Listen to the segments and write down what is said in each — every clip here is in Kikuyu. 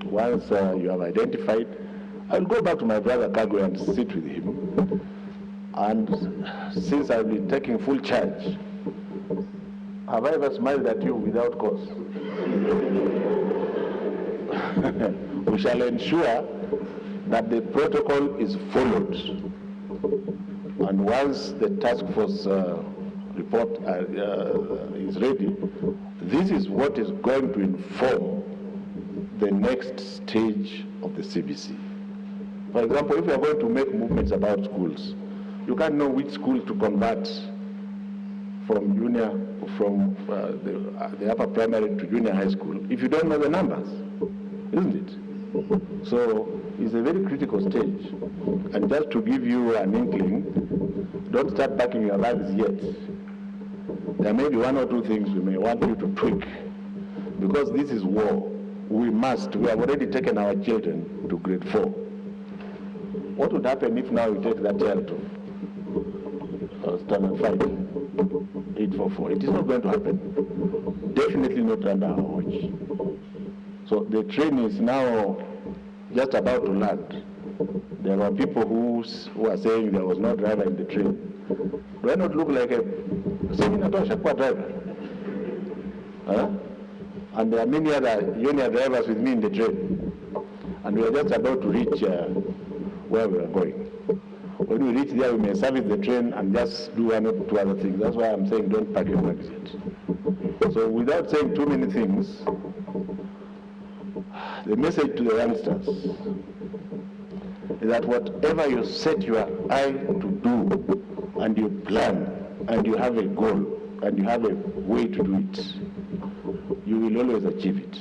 Once you have identified, I'll go back to my brother Kagwe and sit with him. And since I'll be taking full charge, have I ever smiled at you without cause? We shall ensure that the protocol is followed. And once the task force report is ready, this is what is going to inform the next stage of the CBC. For example, if you are going to make movements about schools, you can't know which school to convert from junior, from the upper primary to junior high school if you don't know the numbers, isn't it? So it's a very critical stage. And just to give you an inkling, don't start packing your bags yet. There may be one or two things we may want you to tweak because this is war. We have already taken our children to grade 4. What would happen if now we take that child to standard 5, 844? It is not going to happen. Definitely not under our watch. So the train is now just about to land. There were people who are saying there was no driver in the train. Do I not look like a inatosha kuwa driver? Huh? And there are many other junior drivers with me in the train. And we are just about to reach where we are going. When we reach there, we may service the train and just do one or two other things. That's why I'm saying don't pack your bags yet. So without saying too many things, the message to the youngsters is that whatever you set your eye to do and you plan and you have a goal and you have a way to do it, you will always achieve it.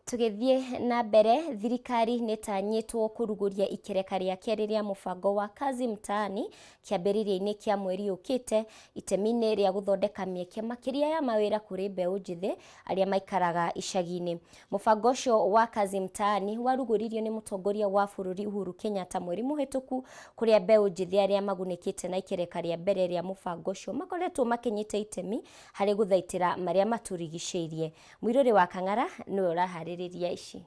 Tũgĩthiĩ na mbere, thirikari nĩ ĩtanyĩtwo kũrugũria ikereka rĩa kerĩ rĩa mũbango wa Kazi Mtaani kĩambĩrĩria-inĩ kĩa mweri ũkĩte, itemi-inĩ rĩa gũthondeka mĩeke makĩria ya mawĩra kũrĩ mbeũ njĩthĩ arĩa maikaraga icagi-inĩ. Mũbango ũcio wa Kazi Mtaani warugũririo nĩ mũtongoria wa bũrũri Uhuru Kenyatta mweri mũhĩtũku, kũrĩa mbeũ njĩthĩ arĩa magunĩkĩte na ikereka rĩa mbere rĩa mũbango ũcio makoretwo makĩnyita itemi harĩ gũthaitĩra marĩa matũrigicĩirie. Mũirũrĩ wa Kang'ara nĩwe ũraharĩrĩria ici.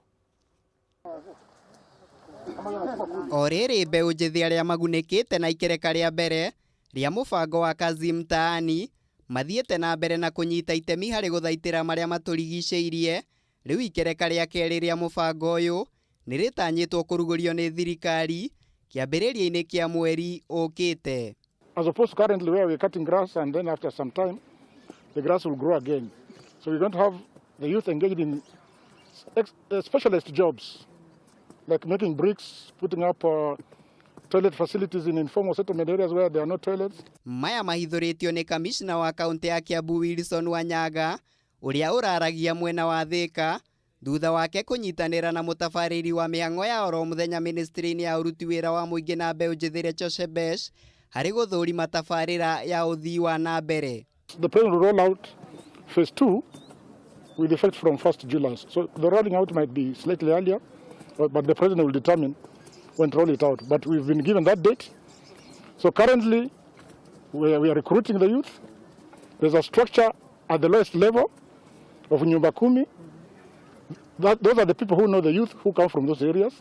O rĩrĩ mbeũ njĩthĩ arĩa magunĩkĩte na ikereka rĩa mbere rĩa mũbango wa Kazi Mtaani mathiĩte na mbere na kũnyita itemi harĩ gũthaitĩra marĩa matũrigicĩirie, rĩu ikereka rĩa kerĩ rĩa mũbango ũyũ nĩ rĩtanyĩtwo kũrugũrio nĩ thirikari kĩambĩrĩria-inĩ kĩa mweri ũkĩte. As opposed to currently where we're cutting grass and then after some time the grass will grow again. So we're going to have the youth engaged in specialist jobs like making bricks, putting up toilet facilities in informal settlement areas where there are no toilets. Maya mahithũrĩtio nĩ kamishna wa kaunti ya Kiambu Wilson Wanyaga, ũrĩa ũraragia mwena wa Thika thutha wake kũnyitanĩra na mũtabarĩri wa mĩhang'o ya oro mũthenya ministry-inĩ ya ũruti wĩra wa mũingĩ na mbeũ njĩthĩ Rachel Shebesh harĩ gũthũrima tabarĩra ya ũthii wa na mbere. The president will roll out phase two with effect from 1st July. So the rolling out might be slightly earlier, but the president will determine when to roll it out. But we've been given that date. So currently, we are recruiting the youth. There's a structure at the lowest level of Nyumba Kumi. Those are the people who know the youth who come from those areas.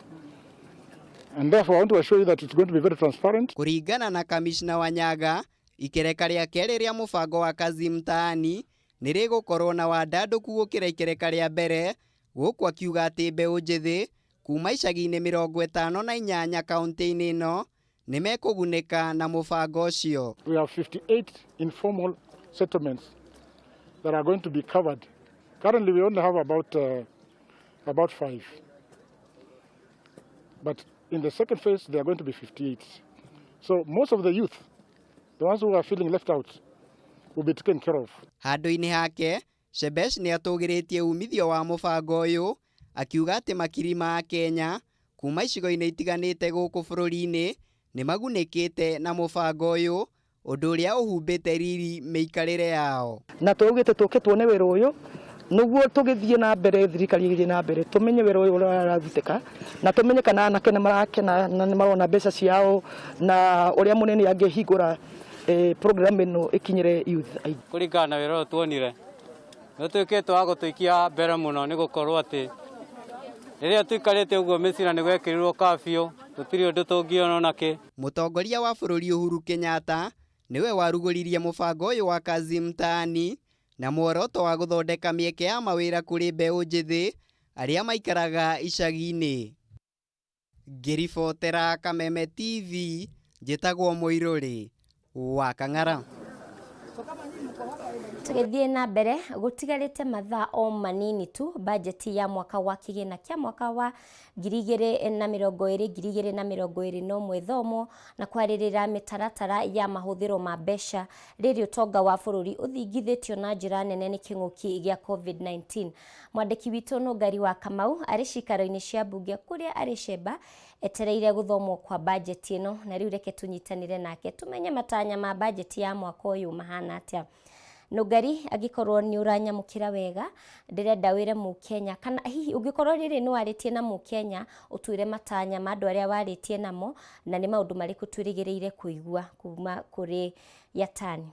And therefore, I want to assure you that it's going to be very transparent. Kũringana na kamishna Wanyaga, ikereka rĩa kerĩ rĩa mũbango wa Kazi Mtaani nĩ rĩgũkorwo na wandandũku gũkĩra ikereka rĩa mbere, gũkũ akiuga atĩ mbeũ njĩthĩ kuma icagi-inĩ 58 kaunti-inĩ ĩno nĩ mekũgunĩka na mũbango ũcio. We have 58 informal settlements that are going to be covered. Currently, we only have about five. But in the second phase, there are going to be 58. So most of the youth, the ones who are feeling left out, will be taken care of. Handũ-inĩ hake, Shebesh nĩ atũgĩrĩtie umithio wa mũbango ũyũ, akiuga atĩ makiri ma Akenya kuma icigo-inĩ itiganĩte gũkũ bũrũri-inĩ nĩ magunĩkĩte na mũbango ũyũ, ũndũ ũrĩa ũhumbĩte riri mĩikarĩre yao. Na tũraugĩte tũke tuone wĩra ũyũ nĩguo tũgĩthiĩ na mbere, thirikari ĩgĩthiĩ na mbere, tũmenye wĩra ũyũ ũrĩa ũrarutĩka na tũmenye kana anake nĩ marakena na nĩ marona mbeca ciao na ũrĩa mũnene angĩhingũra program ĩno ĩkinyĩre youth aingĩ. Kũringana na wĩra ũyũ tuonire nĩ Nĩ ũtuĩkĩte wa gũtũikia mbere mũno nĩ gũkorwo atĩ rĩrĩa tũikarĩte ũguo mĩciĩ na nĩ gwekĩrirwo curfew, tũtirĩ ũndũ tũngĩona onakĩ. Mũtongoria wa bũrũri Uhuru Kenyatta nĩwe warugũririe mũbango ũyũ wa Kazi Mtaani na muoroto wa gũthondeka mĩeke ya mawĩra kũrĩ mbeũ njĩthĩ arĩa maikaraga icagi-inĩ. Ngĩribotera Kameme TV, njĩtagwo Mũirũrĩ wa Kang'ara. Tũgĩthiĩ na mbere, gũtigarĩte mathaa o manini tu bajeti ya mwaka wa kĩgĩna kĩa mwaka wa 2020 2021 thomo na kwarĩrĩra mĩtaratara ya mahũthĩro ma mbeca rĩrĩ ũtonga wa bũrũri ũthingithĩtio na njĩra nene nĩ kĩng'ũki gĩa COVID-19. Mwandĩki witũ Nũngari wa Kamau arĩ cikaro-inĩ cia mbunge kũrĩa arĩ cemba etereire gũthomwo kwa bajeti ĩno, na rĩu reke tũnyitanĩre nake tũmenye matanya ma bajeti ya mwaka ũyũ mahana atĩa. Nũngari, angĩkorwo nĩ ũranyamũkĩra wega, ndĩrenda wĩre mũkenya kana hihi ũngĩkorwo rĩrĩ nĩ warĩtie na mũkenya ũtwĩre matanya ma andũ arĩa warĩtie namo na nĩ maũndũ marĩkũ twĩrĩgĩrĩire kũigua kuma kũrĩ Yatani.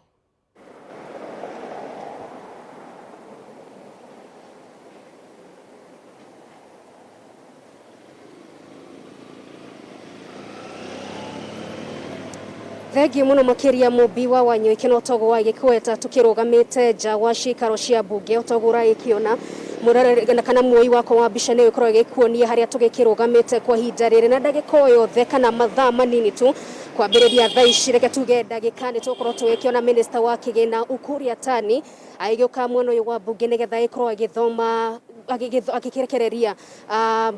Thengiũ mũno makĩria Mũmbi wa Wanyoike no toguo wagĩkweta tũkĩrũgamĩte nja wa cikaro cia mbunge otoguo ũragĩkĩona mũroreri kana muoi wakwa wa mbica nĩ ĩkorwo ĩgĩkuonia harĩa tũgĩkĩrũgamĩte kwa ihinda rĩrĩ na ndagĩka o yothe kana mathaa manini tu kwambĩrĩria thaa ici reke tuge ndagĩka nĩ tũgũkorwo tũgĩkĩona minista wa kĩgĩna Ukur Yatani agĩũka mwena ũyũ wa mbunge nĩgetha ĩkorwo agĩthoma agĩkĩrekereria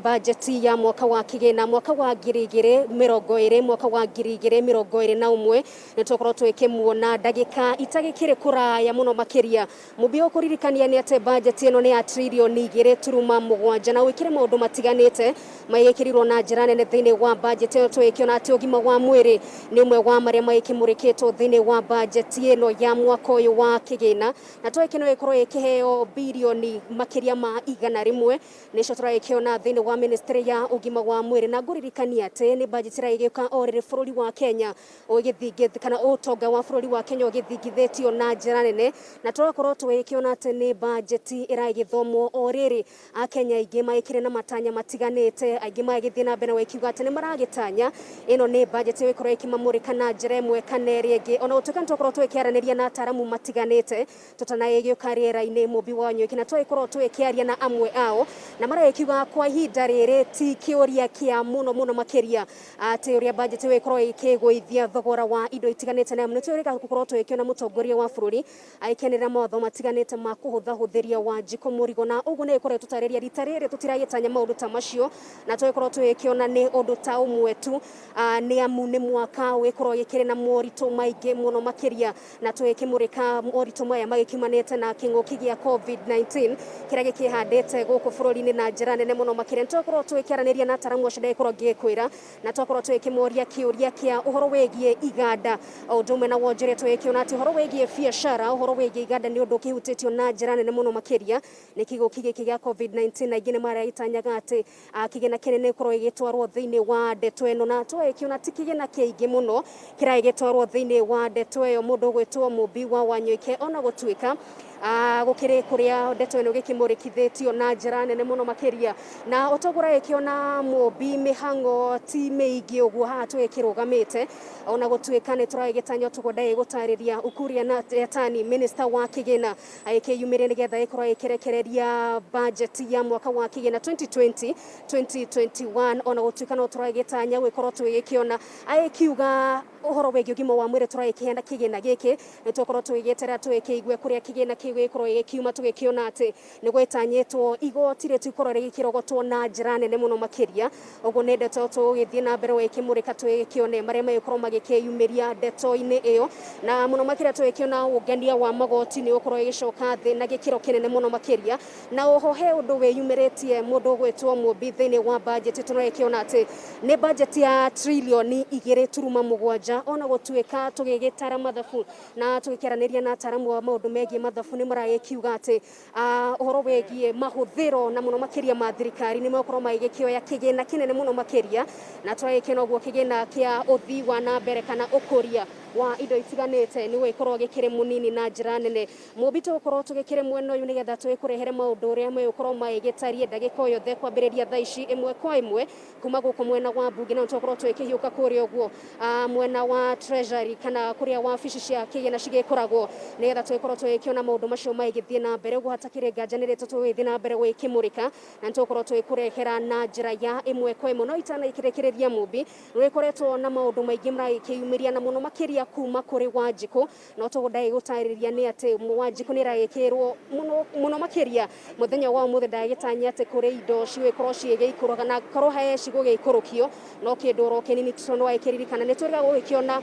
bajeti ya mwaka wa kĩgĩna mwaka wa 2020 mwaka wa 2021 nĩ tũgũkorwo tũgĩkĩmuona ndagĩka itagĩkĩrĩ kũraya mũno makĩria. Mũmbi ũkũririkania nĩ atĩ bajeti ĩno nĩ ya tririoni 2.7 na wĩkĩre maũndũ matiganĩte magĩkĩrirwo na njĩra nene thĩinĩ wa bajeti ĩno. Tũgĩkĩona atĩ ũgima wa mwĩrĩ nĩ ũmwe wa marĩa magĩkĩmũrĩkĩtwo thĩinĩ wa bajeti ĩno ya mwaka ũyũ wa kĩgĩna, na tũgĩkĩona ĩkorwo ĩkĩheo birioni makĩria ma 100 nĩcio tũragĩkĩona thĩinĩ wa ministry ya ũgima wa mwĩrĩ. Na ngũririkania atĩ nĩ bajeti ĩragĩũka o rĩrĩ bũrũri wa Kenya ũgĩthingith kana ũtonga wa bũrũri wa Kenya ũgĩthingithĩtio na njĩra nene, na tũgakorwo tũgĩkĩona atĩ nĩ bajeti ĩragĩthomwo o rĩrĩ Akenya aingĩ magĩkĩrĩ na matanya matiganĩte, aingĩ magĩthiĩ na mbere gũkiuga atĩ nĩ maragĩtanya ĩno nĩ bajeti ĩgũkorwo ĩkĩmamũrĩka na njĩra ĩmwe kana ĩrĩa ĩngĩ. Ona gũtuĩka nĩ tũkorwo tũgĩkĩaranĩria na ataramu matiganĩte tũtanagĩũka rĩera-inĩ Mũmbi wa Wanyoike, na tũgĩkorwo tũgĩkĩaria na amwe ao na maragĩkiuga kwa ihinda rĩrĩ ti kĩũria kĩa mũno mũno makĩria atĩ ũrĩa bajeti ĩgũkorwo ĩkĩgũithia thogora wa indo itiganĩte, na nĩ tũrĩka gũkorwo tũgĩkĩona mũtongoria wa bũrũri agĩkenera mawatho matiganĩte ma kũhũthahũthĩria Wanjikũ mũrigo, na ũguo nĩ ĩkorwo ĩtũtarĩria rita rĩrĩ tũtiragĩtanya maũndũ ta macio, na tũgĩkorwo tũgĩkĩona nĩ ũndũ ta ũmwe tu nĩ amu nĩ mwaka ũgĩkorwo gĩkĩrĩ na moritũ maingĩ mũno makĩria, na tũgĩkĩmũrĩka moritũ maya magĩkiumanĩte na kĩng'ũki gĩa COVID-19 kĩrĩa gĩkĩhandĩte gũkũ bũrũri-inĩ na njĩra nene mũno makĩria. Nĩtwakorwo tũgĩkĩaranĩria na ataramu acio ndagĩkorwo ngĩkwĩra, na twakorwo tũgĩkĩmoria kĩũria kĩa ũhoro wĩgiĩ iganda o ũndũ ũmwe na wonjoria, tũgĩkĩona atĩ ũhoro wĩgiĩ biacara, ũhoro wĩgiĩ iganda nĩ ũndũ ũkĩhutĩtio na njĩra nene mũno makĩria nĩ kĩng'ũki gĩkĩ gĩa COVID-19, na aingĩ nĩ maragĩtanyaga atĩ kĩgĩna kĩnene gĩkorwo gĩgĩtwarwo thĩinĩ wa ndeto ĩno, na tũgagĩkĩona ti kĩgĩna kĩingĩ mũno kĩragĩtwarwo thĩinĩ wa ndeto ĩyo. Mũndũ ũgwĩtwo Mũmbi wa Wanyoike ona gũtuĩka gũkĩrĩ kũrĩa ndeto ĩno gĩkĩmũrĩkithĩtio na njĩra nene mũno makĩria, na ũtogora gĩkĩona Mũmbi mĩhang'o ti mĩingĩ ũguo haha tũgĩkĩrũgamĩte, ona gũtuĩka nĩ tũragĩtanya tũguo ndagĩgũtarĩria Ukur Yatani minister wa kĩgĩna agĩkĩyumĩria nĩgetha ĩkorwo ĩkĩrekereria bajeti ya mwaka wa kĩgĩna 2020 2021, ona gũtuĩka no tũragĩtanya gũgĩkorwo tũgĩkĩona agĩkiuga ũhoro wĩgiĩ ũgima wa mwĩrĩ tũragĩkĩheana kĩgĩna gĩkĩ, nĩ tũkorwo tũgĩgĩeterera tũgĩkĩigue kũrĩa kĩgĩna kĩu gĩgĩkorwo gĩgĩkiuma, tũgĩkĩona atĩ nĩ gwĩtanyĩtwo igoti rĩtikorwo rĩgĩkĩrogotwo na njĩra nene mũno makĩria. Ũguo nĩ ndeto tũgũgĩthiĩ na mbere gũgĩkĩmũrĩka tũgĩkĩone marĩa magĩkorwo magĩkĩyumĩria ndeto-inĩ ĩyo, na mũno makĩria tũgĩkĩona ũngania wa magoti nĩ ũgũkorwo ĩgĩcoka thĩ na gĩkĩro kĩnene mũno makĩria. Na oho he ũndũ wĩyumĩrĩtie mũndũ ũgwĩtwo Mũmbi thĩinĩ wa bajeti, tũragĩkĩona atĩ nĩ bajeti ya tririoni 2.7, ona gũtuĩka tũgĩgĩtara mathabu na tũgĩkĩaranĩria na ataramu a maũndũ megiĩ mathabu nĩ maragĩkiuga atĩ ũhoro wĩgiĩ mahũthĩro na mũno makĩria ma thirikari nĩ megũkorwo magĩkĩoya kĩgĩna kĩnene mũno makĩria, na tũragĩkĩona ũguo kĩgĩna kĩa ũthii wa na mbere kana ũkũria wa indo itiganĩte nĩ gũgĩkorwo gĩkĩrĩ mũnini na njĩra nene. Mũmbi tũgũkorwo tũgĩkĩrĩ mwena ũyũ nĩgetha tũgĩkũrehere maũndũ ũrĩa megũkorwo magĩgĩtarie ndagĩka o yothe kwambĩrĩria thaa ici ĩmwe kwa ĩmwe kuma gũkũ mwena wa mbunge, na tũgũkorwo tũgĩkĩhiũka kũrĩa ũguo mwena wa treasury kana kũrĩa wabici cia kĩgĩna cigĩkoragwo nĩgetha tũgĩkorwo tũgĩkĩona maũndũ macio magĩthiĩ na mbere. Ũguo hatakĩrĩ nganja nĩ rĩtũ tũgĩthiĩ na mbere gũgĩkĩmũrĩka na nĩtũgũkorwo tũgĩkũrehera na njĩra ya ĩmwe kwa ĩmwe. No itanakĩrĩkĩrĩria Mũmbi, nĩgũkoretwo na maũndũ maingĩ maragĩkĩyumĩria na mũno makĩria kuma kũrĩ Wanjikũ, no toguo ndagĩgũtarĩria nĩ atĩ Wanjikũ nĩ ĩragĩkĩrwo mũno mũno makĩria mũthenya wa ũmũthĩ. Ndagĩtanya atĩ kũrĩ indo cigũgĩkorwo cigĩgĩikũrũka na korwo he cigũgĩikũrũkio no kĩndũ oro kĩnini tondũ wagĩkĩririkana nĩ twĩrĩga gũgĩkĩona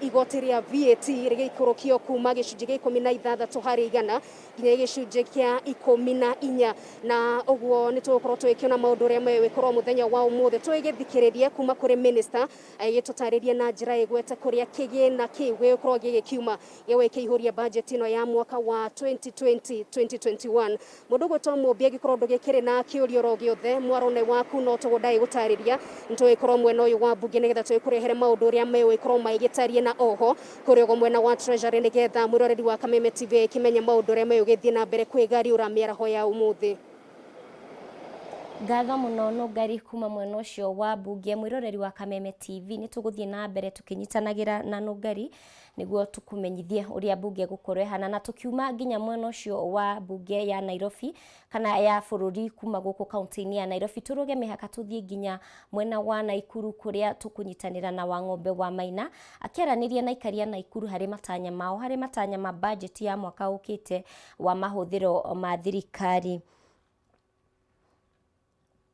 igoti rĩa VAT rĩgĩikũrũkio kuma gĩcunjĩ gĩa 16 harĩ igana nginya gĩcunjĩ kĩa 14, na ũguo nĩ tũgũkorwo tũgĩkĩona maũndũ ũrĩa megũkorwo mũthenya wa ũmũthĩ. Tũgĩgĩthikĩrĩrie kuma kũrĩ minister agĩtũtarĩria na njĩra ĩgwete kũrĩa kĩgĩna kĩu gĩgũkorwo gĩgĩkiuma gĩgũgĩkĩihũria budget ĩno ya mwaka wa 2020 2021. Mũndũ ũgwĩtwo Mũmbi, angĩkorwo ndũgĩkĩrĩ na kĩũria oro gĩothe mwarone waku no tũguo ndagĩgũtarĩria, nĩtũgĩkorwo mwena ũyũ wa mbunge nĩgetha tũgĩkũrehere maũndũ ũrĩa megũgĩkorwo magĩgĩtarie, na oho kũrĩa ũguo mwena wa treasury nĩgetha mwĩroreri wa Kameme TV ĩkĩmenye maũndũ ũrĩa megũgĩthiĩ na mbere kwĩgariũra mĩaraho ya ũmũthĩ. Ngatho mũno Nũngari kuma mwena ũcio wa mbunge. Mwĩroreri wa Kameme TV, nĩ tũgũthiĩ na mbere tũkĩnyitanagĩra na Nũngari nĩguo tũkũmenyithie ũrĩa mbunge ĩgũkorwo ĩhana, na tũkiuma nginya mwena ũcio wa mbunge ya Nairobi kana ya bũrũri kuma gũkũ kaunti-inĩ ya Nairobi, tũrũge mĩhaka tũthiĩ nginya mwena wa Naikuru kũrĩa tũkũnyitanĩra na Wang'ombe wa Maina akĩaranĩria na aikari a Naikuru harĩ matanya mao, harĩ matanya ma bajeti ya mwaka ũkĩte wa mahũthĩro ma thirikari.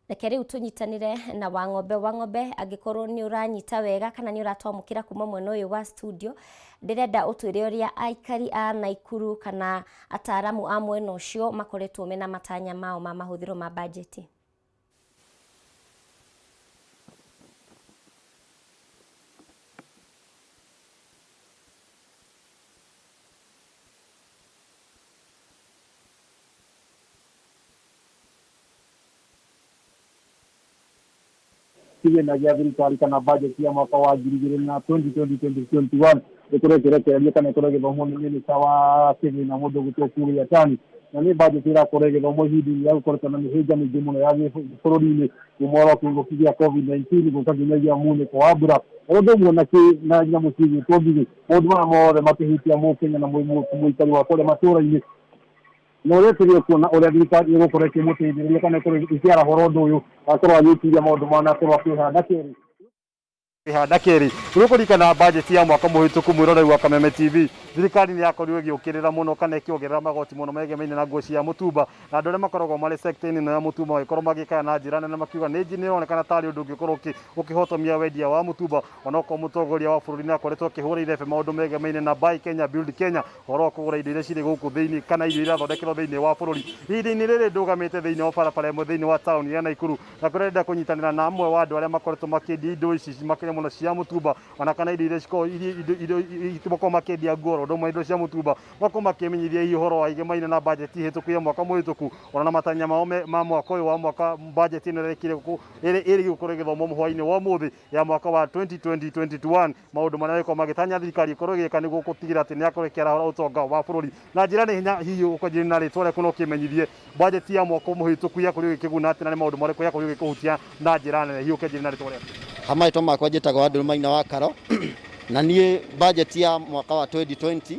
Reke rĩu tũnyitanĩre na Wang'ombe. Wang'ombe, angĩkorwo nĩ ũranyita wega kana nĩ ũratwamũkĩra kuma mwena ũyũ wa studio, ndĩrenda ũtwĩre ũrĩa aikari a Naikuru kana ataaramu a mwena ũcio makoretwo mena matanya mao ma mahũthĩro ma bajeti. Kĩgĩna gĩa thirikari kana budget ya mwaka wa 2020 na 2021 ĩkorwo ĩkĩrekererio kana ĩkorwo ĩgĩthomwo nĩ minista wa kĩgĩna mũndũ ũgwĩtwo Ukur Yatani, na nĩ budget ĩrakorwo ĩgĩthomwo ihinda-inĩ rĩrĩa gũkoretwo na mĩhĩnga mĩingĩ mũno ya bũrũri-inĩ, kuma oro kĩng'ũki gĩa COVID-19 gũka nginyagia munĩko wa mbura, o ũndũ ũmwe na nyamũ cigĩtwo ngigĩ. Maũndũ maya mothe makĩhutia mũkenya na mũikari wa kũrĩa matũra-inĩ, na ũrĩa tũrĩ kuona ũrĩa thirikari ĩgũkorwo ĩkĩmũteithĩrĩria kana ĩkorwo ĩkĩarahũra ũndũ ũyũ, akorwo agĩtiria maũndũ maya na akorwo akĩhanda kĩrĩ handa kĩrĩ ũrĩkũririkana budget ya mwaka mũhĩtũku. Mwĩroreri wa Kameme TV, thirikari nĩ yakorirwo ĩgĩũkĩrĩra mũno kana ĩkĩongerera magoti mũno megemainie na nguo cia mũtumba, na andũ arĩa makoragwo marĩ sector-inĩ ĩno ya mũtumba magĩkorwo magĩkaya na njĩra nene, makiuga nĩ ĩronekana tarĩ ũndũ ũngĩkorwo ũkĩhotomia wendia wa mũtumba, onokorwo mũtongoria wa bũrũri nĩ akoretwo akĩhũra irebe maũndũ megemainie na Buy Kenya Build Kenya, ũhoro wa kũgũra indo iria cirĩ gũkũ thĩinĩ kana irio irathondekerwo thĩinĩ wa bũrũri. Ihinda-inĩ rĩrĩ ndũgamĩte thĩinĩ wa barabara ĩmwe thĩinĩ wa taũni ya Naikuru, na kũrĩa ndĩrenda kũnyitanĩra na amwe wa andũ arĩa makoretwo makĩendia indo ici makĩria mũno cia mũtumba, ona kana indo iria cikoragwo indo makoragwo makĩendia nguo ũndũ ũmwe indo cia mũtumba, makorwo makĩmenyithia hihi ũhoro wa igemaine na bajeti hĩtũku ya mwaka mũhĩtũku, ona na matanya mao ma mwaka ũyũ wa mwaka bajeti ĩno ĩrekire ĩrĩ gũkorwo ĩgĩthomwo hwainĩ wa ũmũthĩ ya mwaka wa 2020 2021, maũndũ marĩa makorwo magĩtanya thirikari ĩkorwo ĩgĩka nĩguo gũtigĩrĩra atĩ nĩ yakorwo ĩkĩarahũra ũtonga wa bũrũri na njĩra nĩ hinya. Hihi ũkanjĩrĩ na rĩtwa rĩaku no kĩmenyithie bajeti ya mwaka mũhĩtũku yakorirwo ĩgĩkĩguna atĩa na nĩ maũndũ marĩkũ yakorirwo ĩgĩkũhutia na njĩra nene? Hihi ũkĩnjĩrĩ na rĩtwa rĩaku. Marĩtwa makwa njĩtagwo Andrew Maina wa Karo, na niĩ budget ya mwaka wa 2020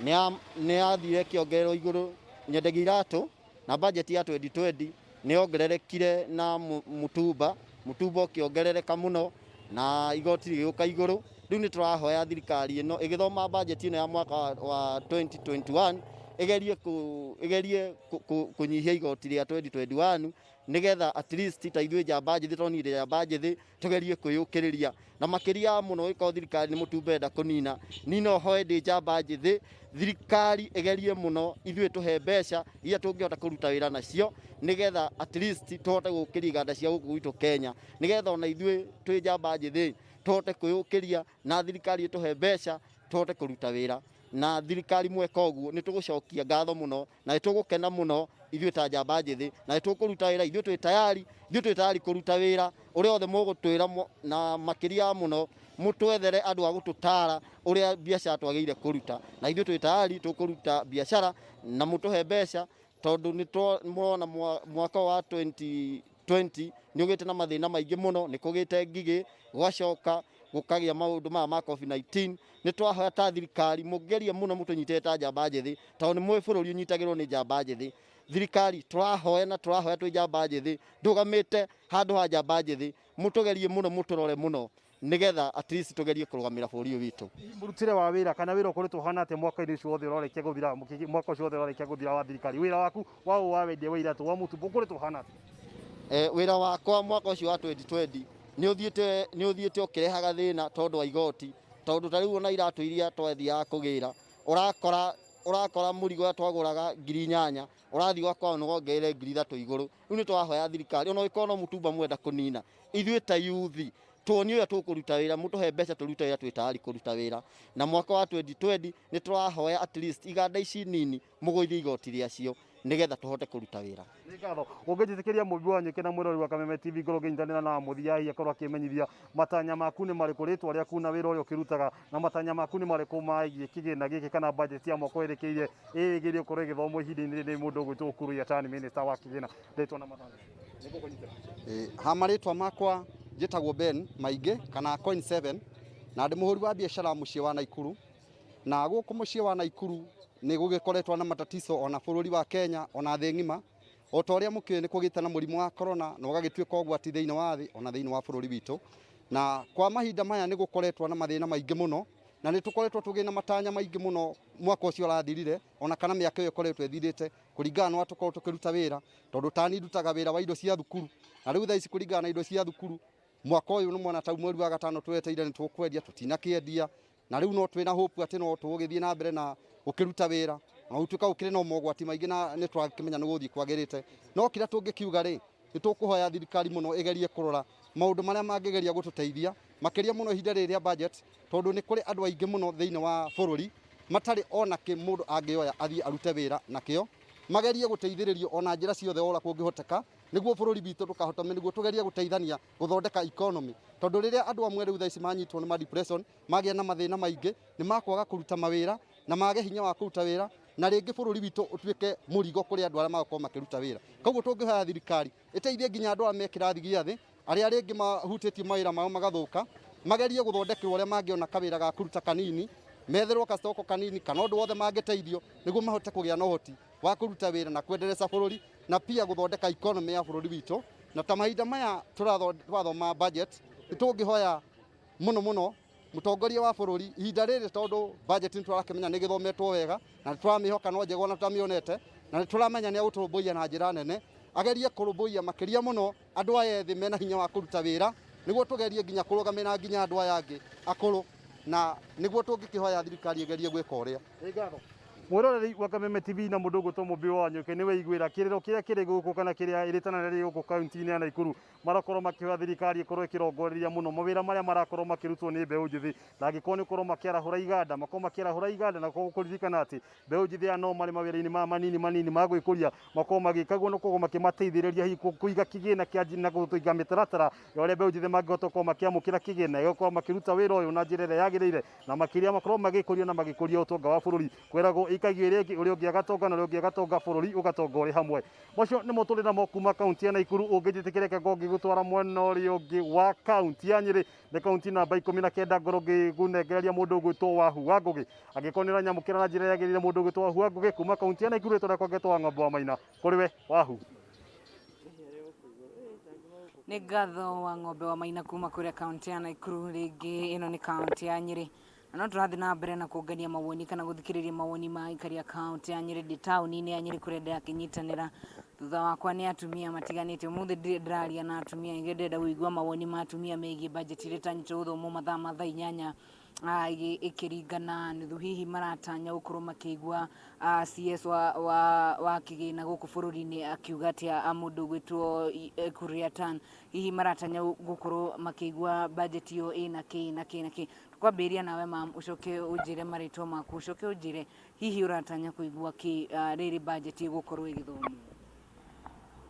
nĩ yathire ĩkĩongererwo igũrũ nyendagia iratũ, na budget ya 2020 nĩ yongererekire na mũtumba ũkĩongerereka mũno na igoti rĩgĩũka igũrũ. Rĩu nĩ tũrahoya thirikari ĩno ĩgĩthoma budget ĩno ya mwaka wa 2021 ĩgerie kũnyihia igoti rĩa 2021, nigetha at least ta ithuĩ njamba njĩthĩ, tondũ niĩ ndĩ njamba njĩthĩ, tũgerie kwĩyũkĩrĩria. Na makĩria mũno ĩkorwo thirikari nĩ mũtumba ĩrenda kũnina, niĩ no hoe ndĩ njamba njĩthĩ thirikari ĩgerie mũno ithuĩ tũhe mbeca iria tũngĩhota kũruta wĩra nacio, nigetha at least tũhote gũkĩria iganda cia gũkũ gwitũ Kenya, nigetha ona ithuĩ twĩ njamba njĩthĩ tũhote kwĩyũkĩria, na thirikari ĩtũhe mbeca tũhote kũruta wĩra. Na thirikari mweka ũguo nĩ tũgũcokia ngatho mũno na nĩ tũgũkena mũno ithuĩ ta njamba njĩthĩ, na nĩ tũkũruta wĩra. Ithuĩ twĩ tayari kũruta wĩra ũrĩa othe mũgũtwĩra, na makĩria mũno Mũtwethere andũ a gũtũtara ũrĩa biacara twagĩrĩire kũruta, na ithuĩ twĩ tayari tũkũruta biacara na mũtũhe mbeca, tondũ nĩ mũrona mwaka wa 2020 nĩ ũgĩte na mathĩna maingĩ mũno, nĩ kũgĩte ngigĩ, gwacoka gũkagĩa maũndũ maya ma COVID-19. Nĩ twahoya ta thirikari mũgerie mũno mũtũnyitĩre ta njamba njĩthĩ, tondũ nĩ mũĩ bũrũri ũnyitagĩrwo nĩ njamba njĩthĩ. Thirikari tũrahoya na tũrahoya twĩ njamba njĩthĩ, ndũgamĩte handũ ha njamba njĩthĩ, mũtũgerie mũno, mũtũrore mũno, nĩgetha at least tũgerie kũrũgamĩra bũrũri ũyũ witũ. Mũrutĩre wa wĩra kana wĩra ũkoretwo ũhana atĩa mwaka-inĩ ũcio wothe ũrarĩkia gũthira, mwaka ũcio wothe ũrarĩkia gũthira wa thirikari? Wĩra waku wa wa wendia wa iratũ wa mũtumbo ũkoretwo ũhana atĩa? Wĩra wakwa mwaka ũcio wa 2020 nĩ ũthiĩte ũkĩrehaga thĩna tondũ wa igoti, tondũ ta rĩu ona iratũ iria twathiaga kũgĩra, ũrakora mũrigo ũrĩa twagũraga 8,000 ũrathiĩ ũgakorwo nĩ wongereire 3,000 igũrũ. Rĩu nĩ tũrahoya thirikari ona ũngĩkorwo no mũtumba mwenda kũnina, ithuĩ ta yuthi tuonie ũrĩa tũkũruta wĩra, mũtũhe mbeca tũrute wĩra, twĩ tayari kũruta wĩra. Na mwaka wa 2020 nĩ tũrahoya at least iganda ici nini mũgũithie igoti rĩacio nĩgetha tũhote kũruta wĩra. Nĩ ngatho. Ũngĩnjĩtĩkĩria mũmbi wa nyũkĩ na mwĩrori wa Kameme TV ngorwo ngĩnyitanĩra na mũthia hihi akorwo akĩmenyithia matanya maku nĩ marĩkũ, rĩtwa rĩaku na wĩra ũrĩa ũkĩrutaga, na matanya maku nĩ marĩkũ megiĩ kĩgĩna gĩkĩ kana budget ya mwaka werekeire ĩgĩrĩire gũkorwo ĩgĩthomwo ihinda-inĩ rĩrĩ mũndũ ũgwĩtwo Ukur Yatani, minister wa kĩgĩna. Rĩtwa na matanya. Ha marĩtwa makwa njĩtagwo Ben Maingĩ kana Coin 7 na ndĩ mũhũri wa biacara mũciĩ wa Naikuru. Na gũkũ mũciĩ wa Naikuru nĩ gũgĩkoretwo na matatizo ona bũrũri wa Kenya ona thĩ ng'ima, o ta ũrĩa mũkĩũĩ nĩ kũgĩte na mũrimũ wa corona na ũgagĩtuĩka ũgwati thĩinĩ wa thĩ ona thĩinĩ wa bũrũri witũ. Na kwa mahinda maya nĩ gũkoretwo na mathĩna maingĩ mũno, na nĩ tũkoretwo tũgĩ na matanya maingĩ mũno mwaka ũcio ũrathirire ona kana mĩaka ĩyo ĩkoretwo ĩthirĩte, kũringana na ũrĩa tũkoragwo tũkĩruta wĩra, tondũ tani ndutaga wĩra wa indo cia thukuru, na rĩu thaa ici kũringana na indo cia thukuru mwaka ũyũ nĩ mwana tau mweri wa gatano tweteire nĩ tũkwendia, tũtinakĩendia, na rĩu no twĩna hope atĩ no tũgũgĩthiĩ na mbere na gũkĩruta wĩra, ona gũtuĩka gũkĩrĩ na mogwati maingĩ na nĩ tũrakĩmenya nĩ gũgũthiĩ kwagĩrĩte. No kĩrĩa tũngĩkiuga rĩ, nĩ tũkũhoya thirikari mũno ĩgerie kũrora maũndũ marĩa mangĩgeria gũtũteithia makĩria mũno ihinda rĩrĩ rĩa budget, tondũ nĩ kũrĩ andũ aingĩ mũno thĩinĩ wa bũrũri matarĩ ona kĩ mũndũ angĩoya athiĩ arute wĩra nakĩo, magerie gũteithĩrĩrio ona njĩra ciothe ũrĩa kũngĩhoteka nĩguo bũrũri witũ ndũkahotome, nĩguo tũgerie gũteithania gũthondeka economy, tondũ rĩrĩa andũ amwe rĩu thaa ici manyitwo nĩ ma depression, magĩa na mathĩna maingĩ, nĩ makwaga kũruta mawĩra na mage hinya wa kũruta wĩra, na rĩngĩ bũrũri witũ ũtuĩke mũrigo kũrĩ andũ arĩa magakorwo makĩruta wĩra. Koguo tũngĩhoya thirikari ĩteithie nginya andũ arĩa me kĩrathi gĩa thĩ, arĩa rĩngĩ mahutĩtie mawĩra mao magathũka, magerie gũthondekerwo ũrĩa mangĩona kawĩra ga kũruta kanini, metherwo gacoko kanini kana ũndũ wothe mangĩteithio nĩguo mahote kũgĩa na ũhoti wa kũruta wĩra na kuendeleza bũrũri na pia gũthondeka economy ya bũrũri witũ. Na ta mahinda maya tũrathoma budget, nĩ tũngĩhoya mũno mũno mũtongoria wa bũrũri ihinda rĩrĩ, tondũ budget nĩ tũrakĩmenya nĩ ĩgĩthometwo wega na nĩ tũramĩhoka no njega ona tũtamĩonete, na nĩ tũramenya nĩ egũtũrũmbũiya na njĩra nene, agerie kũrũmbũiya makĩria mũno andũ aya ethĩ mena hinya wa kũruta wĩra, nĩguo tũgerie nginya kũrũgamĩra nginya andũ aya angĩ akũrũ, na nĩguo tũngĩkĩhoya thirikari ĩgerie gwĩka ũrĩa. Mwĩroreri wa Kameme TV na mũndũ ũgwĩtwo Mũmbi wa Nyũkĩ nĩ weiguĩra kĩrĩro kĩrĩa kĩrĩ gũkũ kana kĩrĩa ĩrĩtana rĩrĩ gũkũ kaunti-inĩ ya Naikuru, marakorwo makĩhoya thirikari ĩkorwo ĩkĩrongoreria mũno mawĩra marĩa marakorwo makĩrutwo nĩ mbeũ njĩthĩ, na angĩkorwo nĩ gũkorwo makĩarahũra iganda, makorwo makĩarahũra iganda, na kũririkana atĩ mbeũ njĩthĩ aya no marĩ mawĩra-inĩ maya manini manini ma gwĩkũria, makorwo magĩka guo na gũkorwo makĩmateithĩrĩria hihi kũiga kĩgĩna kĩa na kũiga mĩtaratara ya ũrĩa mbeũ njĩthĩ mangĩhota gũkorwo makĩamũkĩra kĩgĩna, gĩgũkorwo makĩruta wĩra ũyũ na njĩra ĩrĩa yagĩrĩire, na makĩria makorwo magĩkũria na magĩkũria ũtonga wa bũrũri. Kwĩragwo ĩikagio ĩrĩa ĩngĩ, ũrĩa ũngĩ agatonga na ũrĩa ũngĩ agatonga, bũrũri ũgatonga ũrĩ hamwe. Macio nĩmo tũrĩ namo kuma kaunti ya Naikuru. Ũngĩnjĩtĩkĩra reke ngorwo ngĩgũtwara mwena ũrĩa ũngĩ wa kaunti ya Nyĩrĩ, nĩ kaunti namba 19, ngorwo ngĩkũnengereria mũndũ ũgwĩtwo Wahu wa Ngũgĩ. Angĩkorwo nĩ ũranyamũkĩra na njĩra yagĩrĩire mũndũ ũgwĩtwo Wahu wa Ngũgĩ kuma kaunti ya Naikuru, rĩtwa rĩakwa ngetwo Wang'ombe wa Maina. Kũrĩ we Wahu. Nĩ ngatho wa Ng'ombe wa Maina kuma kũrĩa kaunti ya Naikuru. Rĩngĩ ĩno nĩ kaunti ya Nyĩrĩ, na no tũrathiĩ na mbere na kũngania mawoni kana gũthikĩrĩria mawoni ma aikari a kaunti ya Nyĩrĩ. Ndĩ taũni-inĩ ya Nyĩrĩ kũrĩa ndĩrakĩnyitanĩra thutha wakwa nĩ atumia matiganĩte. Ũmũthĩ ndĩraria na atumia aingĩ, ndĩrenda kũigua mawoni ma atumia megiĩ budget ĩrĩa ĩtanyĩtwo gũthomwo mathaa ma thaa 8 ĩkĩringana nuthu. Hihi maratanya gũkorwo makĩigua CS wa kĩgĩna gũkũ bũrũri-inĩ akiuga atĩa, mũndũ ũgwĩtwo Ukur Yatani, hihi maratanya gũkorwo makĩigua budget ĩyo ĩna kĩ na kĩ na kĩ. Twambĩrĩria nawe mam, ũcoke ũnjĩre marĩtwa maku, ũcoke ũnjĩre hihi ũratanya kũigua kĩ rĩrĩ budget ĩgũkorwo ĩgĩthomwo.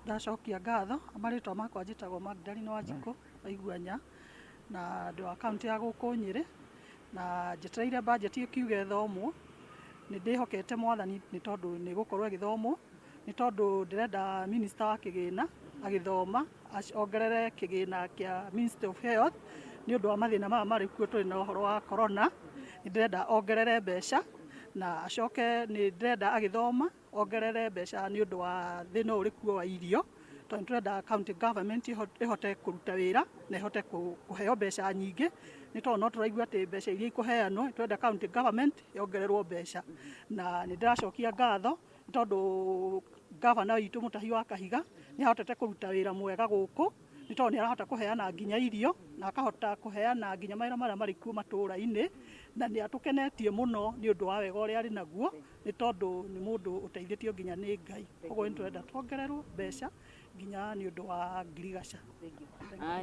Ndacokia ngatho. Marĩtwa makwa njĩtagwo Magdalene Wanjikũ Waiguanya. Na ndĩ wa kaunti ya gũkũ Nyĩrĩ, na njetereire bajeti ĩkiuga ĩthomwo. Nĩ ndĩhokete Mwathani nĩ tondũ nĩ ĩgũkorwo ĩgĩthomwo, nĩ tondũ ndĩrenda minister wa kĩgĩna agĩthoma ongerere kĩgĩna kĩa Ministry of Health nĩ ũndũ wa mathĩna maya marĩ kuo tũrĩ na ũhoro wa corona. Nĩ ndĩrenda ongerere mbeca, na acoke nĩ ndĩrenda agĩthoma ongerere mbeca nĩ ũndũ wa thĩna ũyũ ũrĩ kuo wa irio, tondũ nĩ tũrenda county government ĩhote kũruta wĩra na ĩhote kũheo mbeca nyingĩ, nĩ tondũ no tũraigua atĩ mbeca iria ikũheanwo, nĩ tũrenda county government yongererwo mbeca. Na nĩ ndĩracokia ngatho nĩ tondũ gavana witũ Mũtahi wa Kahiga nĩ ahotete kũruta wĩra mwega gũkũ, nĩ tondũ nĩ arahota kũheana nginya irio na akahota kũheana nginya mawĩra marĩa marĩ kuo matũũra-inĩ, na nĩ atũkenetie mũno nĩ ũndũ wa wega ũrĩa arĩ naguo, nĩ tondũ nĩ mũndũ ũteithĩtio nginya nĩ Ngai. Koguo nĩ tũrenda tuongererwo mbeca nginya nĩ ũndũ wa ngirigaca.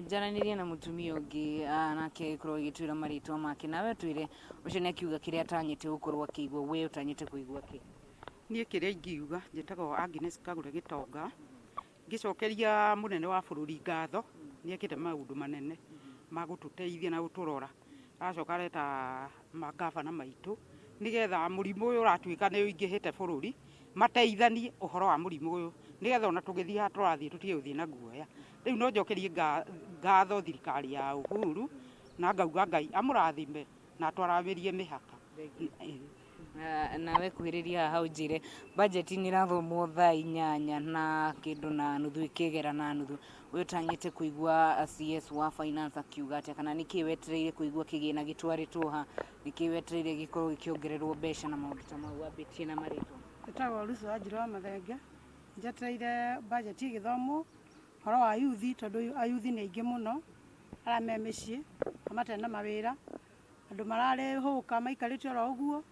Njaranĩria na mũtumia ũngĩ, nake ĩkorwo ĩgĩtwĩra marĩtwa make, nawe twĩre ũcio nĩ akiuga kĩrĩa atanyĩte gũkorwo akĩigua, we ũtanyĩte kũigua kĩ? Niĩ kĩrĩa ingiuga, njĩtagwo Agnes Kagũre Gĩtonga, ngĩcokeria mũnene wa bũrũri ngatho, nĩ ekĩte maũndũ manene ma gũtũteithia na gũtũrora. Aracoka areta mangabana maitũ nĩgetha mũrimũ ũyũ ũratuĩka nĩ ũingĩhĩte bũrũri, mateithanie ũhoro wa mũrimũ ũyũ nĩgetha ona tũgĩthiĩ haha tũrathiĩ tũtige gũthiĩ na guoya. Rĩu no njokerie ngatho thirikari ya Uhuru na ngauga Ngai amũrathime na atwaramĩrie mĩhaka. Nawe kuhĩrĩria haha ũnjĩre bajeti nĩ ĩrathomwo thaa 8 na kĩndũ na nuthu ĩkĩgera na nuthu, ũyũ ũtanyĩte kũigua CS wa finance akiuga atĩa, kana nĩkĩ wetereire kũigua kĩgĩna gĩtwarĩtwo ha, nĩkĩ wetereire gĩkorwo gĩkĩongererwo mbeca na maũndũ ta mau, wambĩtie na marĩtwa? Njĩtagwo Lucy Wanjirũ wa Mathenge, njetereire bajeti ĩgĩthomwo ũhoro wa yuthi, tondũ ayuthi nĩ aingĩ mũno arĩa me mĩciĩ na matarĩ na mawĩra, andũ mararĩ hũka maikarĩte oro ũguo,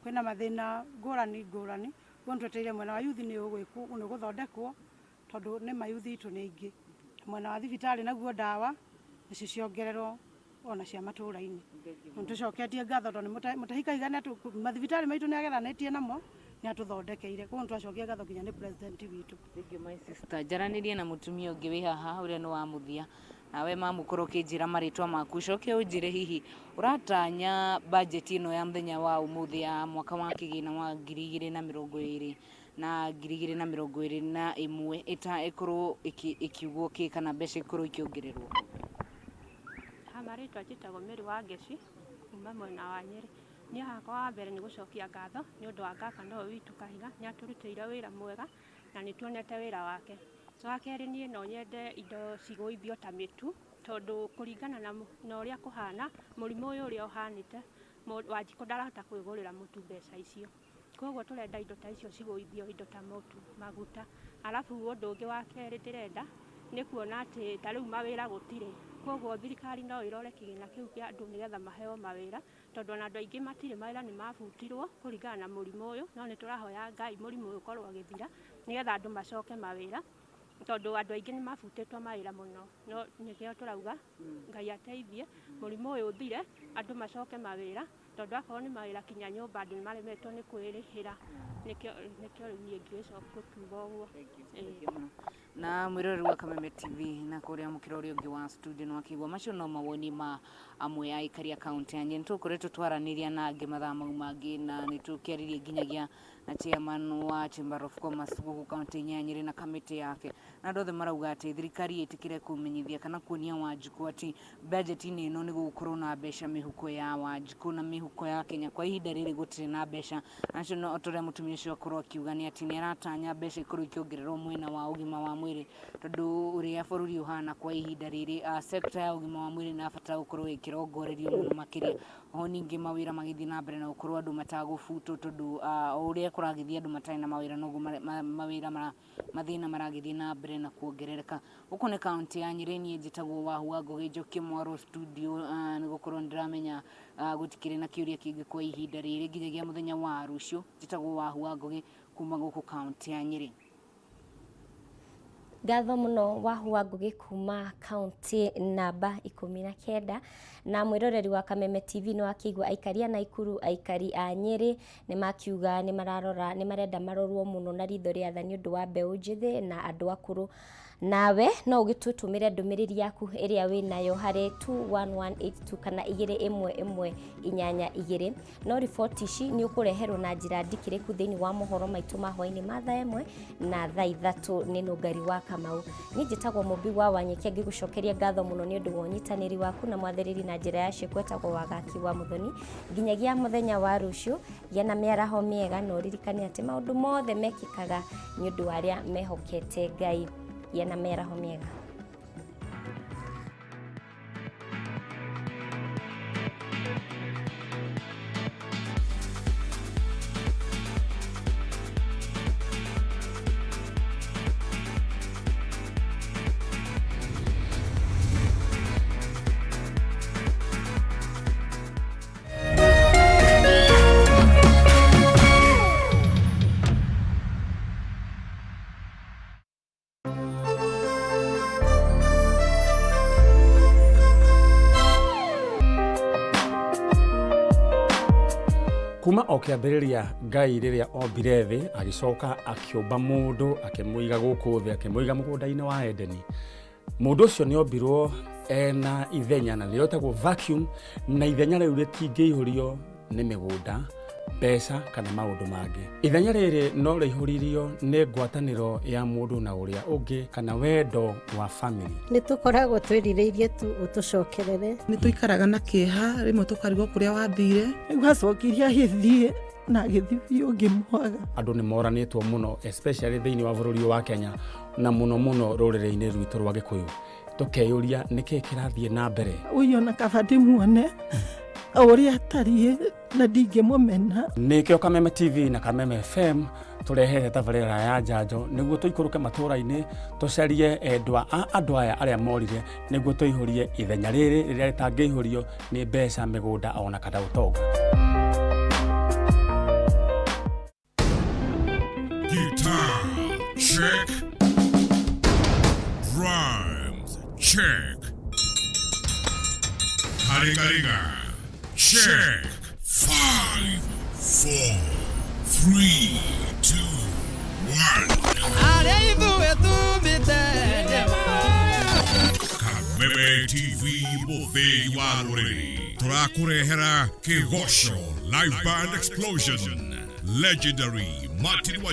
kwĩna mathĩna ngũrani ngũrani. Ũguo nĩtwetereire mwena wa yuthi nĩ ũgũthondekwo, tondũ nĩ mayuthi itũ nĩ aingĩ. Mwena wa thibitarĩ naguo ndawa nacio ciongererwo ona cia matũũra-inĩ. Nĩtũcoketie ngatho tondũ Mũtahi Kahiga mathibitarĩ maitũ nĩageranĩtie namo, nĩatũthondekeire. Koguo nĩtwacokia ngatho nginya nĩ president witũ. Thank you my sister. Njaranĩrie na mũtumia ũngĩ wĩ haha ũrĩa nĩ wa mũthia. Nawe mamu korwo ũkĩnjĩra marĩtwa maku, ũcoke ũnjĩre hihi ũratanya bajeti ĩno ya mũthenya wa ũmũthĩ ya mwaka wa kĩgĩna wa 2020 na 2021 ĩkorwo ĩkiugwo kĩ, kana mbeca ikorwo ikĩongererwo? Ha marĩtwa njĩtagwo Mary Wangeci kuma mwena wa Nyĩrĩ. Niĩ hakwa wa mbere nĩ gũcokia ngatho nĩ ũndũ wa gavana ũyũ witũ Kahiga, nĩ atũrutĩire wĩra mwega na nĩ tuonete wĩra wake. Wa kerĩ niĩ no nyende indo cigũithio ta mĩtu, tondũ kũringana na ũrĩa kũhana, mũrimũ ũyũ ũrĩa ũhanĩte, Wanjikũ ndarahota kwĩgũrĩra mũtu mbeca icio. Koguo tũrenda indo ta icio cigũithio, indo ta mũtu, maguta. Arabu ũndũ ũngĩ wa kerĩ ndĩrenda nĩ kuona atĩ ta rĩu mawĩra gũtirĩ. Koguo thirikari no ĩrore kĩgĩna kĩu kĩa andũ nĩgetha maheo mawĩra, tondũ ona andũ aingĩ matirĩ mawĩra, nĩ mabutirwo kũringana na mũrimũ ũyũ, no nĩ tũrahoya Ngai mũrimũ ũyũ ũkorwo ũgĩthira nĩgetha andũ macoke mawĩra, tondũ andũ aingĩ nĩ mabutĩtwo mawĩra mũno. No nĩkĩo tũrauga Ngai ateithie mũrimũ ũyũ ũthire, andũ macoke mawĩra, tondũ akorwo nĩ mawĩra kinya nyũmba andũ nĩ maremetwo nĩ kwĩrĩhĩra. Nĩkĩo rĩu niĩ ingĩcoka gũkiuga ũguo. Na mwĩroreri wa Kameme TV na kũrĩa mũkĩra ũrĩa ũngĩ wa studio nĩ wakĩigua macio no mawoni ma amwe a aikari a kaunti ya Nyeri. Nĩtũkoretwo twaranĩria na angĩ mathaa mau mangĩ, na nĩtũkĩaririe nginyagia na chairman wa Chamber of Commerce gũkũ kaunti-inĩ ya Nyeri na kamĩtĩ yake, na andũ othe marauga atĩ thirikari ĩtĩkĩre kũmenyithia kana kuonia Wanjikũ atĩ bajeti-inĩ ĩno nĩ gũgũkorwo na mbeca mĩhuko ya Wanjikũ na mĩhuko ya Kenya. Kwa ihinda rĩrĩ gũtirĩ na mbeca. Nacio no ta ũrĩa mũtumia ũcio akorwo akiuga nĩ atĩ nĩ aratanya mbeca ikorwo ikĩongererwo mwena wa ũgima wa mwĩrĩ, tondũ ũrĩa bũrũri ũhana kwa ihinda rĩrĩ, sector ya ũgima wa mwĩrĩ nĩ ĩrabatara gũkorwo ĩkĩrongorerio mũno makĩria. Oho ningĩ mawĩra magĩthiĩ na mbere na gũkorwo andũ matagũbutwo, tondũ o ũrĩa kũragĩthiĩ andũ matarĩ na mawĩra noguo mawĩra mathĩna maragĩthiĩ na mbere na kuongerereka. Gũkũ nĩ kaunti ya Nyeri, niĩ njĩtagwo Wahu wa Ngũgĩ Njoki Mwaro studio, nĩ gũkorwo nĩndĩramenya gũtikĩrĩ na kĩũria kĩngĩ kwa ihinda rĩrĩ nginyagia mũthenya wa rũciũ. Njĩtagwo Wahu wa Ngũgĩ kuma gũkũ kaunti ya Nyeri. Ngatho mũno Wahu wa Ngũgĩ kuma kaunti namba 19. Na mwĩroreri wa Kameme TV nĩ wakĩigua aikari a Naikuru, aikari a Nyeri nĩ makiuga nĩ mararora, nĩ marenda marorwo mũno na ritho rĩa tha nĩ ũndũ wa mbeũ njĩthĩ na andũ akũrũ. Nawe no ũgĩtũtũmĩre ndũmĩrĩri yaku ĩrĩa wĩnayo harĩ 21182 kana 21182. No riboti ici nĩ ũkũreherwo na njĩra ndikĩrĩku thĩinĩ wa mohoro maitũ ma hwainĩ ma thaa 1 na thaa 3 nĩ Nũngari wa Kamau. Niĩ njĩtagwo Mũmbi wa Wanyeki, ngĩgũcokeria ngatho mũno nĩ ũndũ wa ũnyitanĩri waku na mwathĩrĩri na njĩra ya ciĩko etagwo Wagaki wa Mũthoni. Nginyagia mũthenya wa rũciũ, gĩa na mĩaraho mĩega na ũririkane atĩ maũndũ mothe mekĩkaga nĩ ũndũ wa arĩa mehokete Ngai. Gĩa na mĩaraho mĩega. Kuma o kĩambĩrĩria Ngai rĩrĩa ombire thĩ agĩcoka akĩũmba mũndũ akĩmũiga gũkũ thĩ akĩmũiga mũgũnda-inĩ wa Edeni. Mũndũ ũcio nĩ ombirwo ena ithenya na nĩrĩo rĩtagwo vacuum, na ithenya rĩu rĩtingĩihũrio nĩ mĩgũnda, mbeca kana maũndũ mangĩ. Ithenya rĩrĩ no rĩihũririo nĩ ngwatanĩro ya mũndũ na ũrĩa ũngĩ kana wendo wa family. Nĩ tũkoragwo twĩrirĩirie tu ũtũcokerere. Nĩ tũikaraga na kĩeha, rĩmwe tũkarigwo kũrĩa wathire. Rĩu acokire agĩthiĩ na agĩthiĩ biũ ngĩmwaga. Andũ nĩ moranĩtwo mũno especially thĩinĩ wa bũrũri ũyũ wa Kenya na mũno mũno rũrĩrĩ-inĩ rwitũ rwa Gĩkũyũ. Tũkeyũria nĩkĩ kĩrathiĩ na mbere. Ũyũ ona kaba ndĩmuone o ũrĩa atariĩ na ndingĩmũmena. Nĩkĩo Kameme TV na Kameme FM tũrehete tabarĩra ya njanjo nĩguo tũikũrũke matũũra-inĩ tũcarie endwa a andũ aya arĩa morire nĩguo tũihũrie ithenya rĩrĩ rĩrĩa rĩtangĩihũrio nĩ mbeca, mĩgũnda ona kana ũtonga. Guitar, check. Drums, check. Haringaringa, check. 5, 4, 3, 2, 1. Arĩa ithuĩ tumĩte. Kameme TV mũthĩgi wa rũrĩrĩ tũrakũrehera Kĩgoco Live Band Explosion, Legendary Martin wa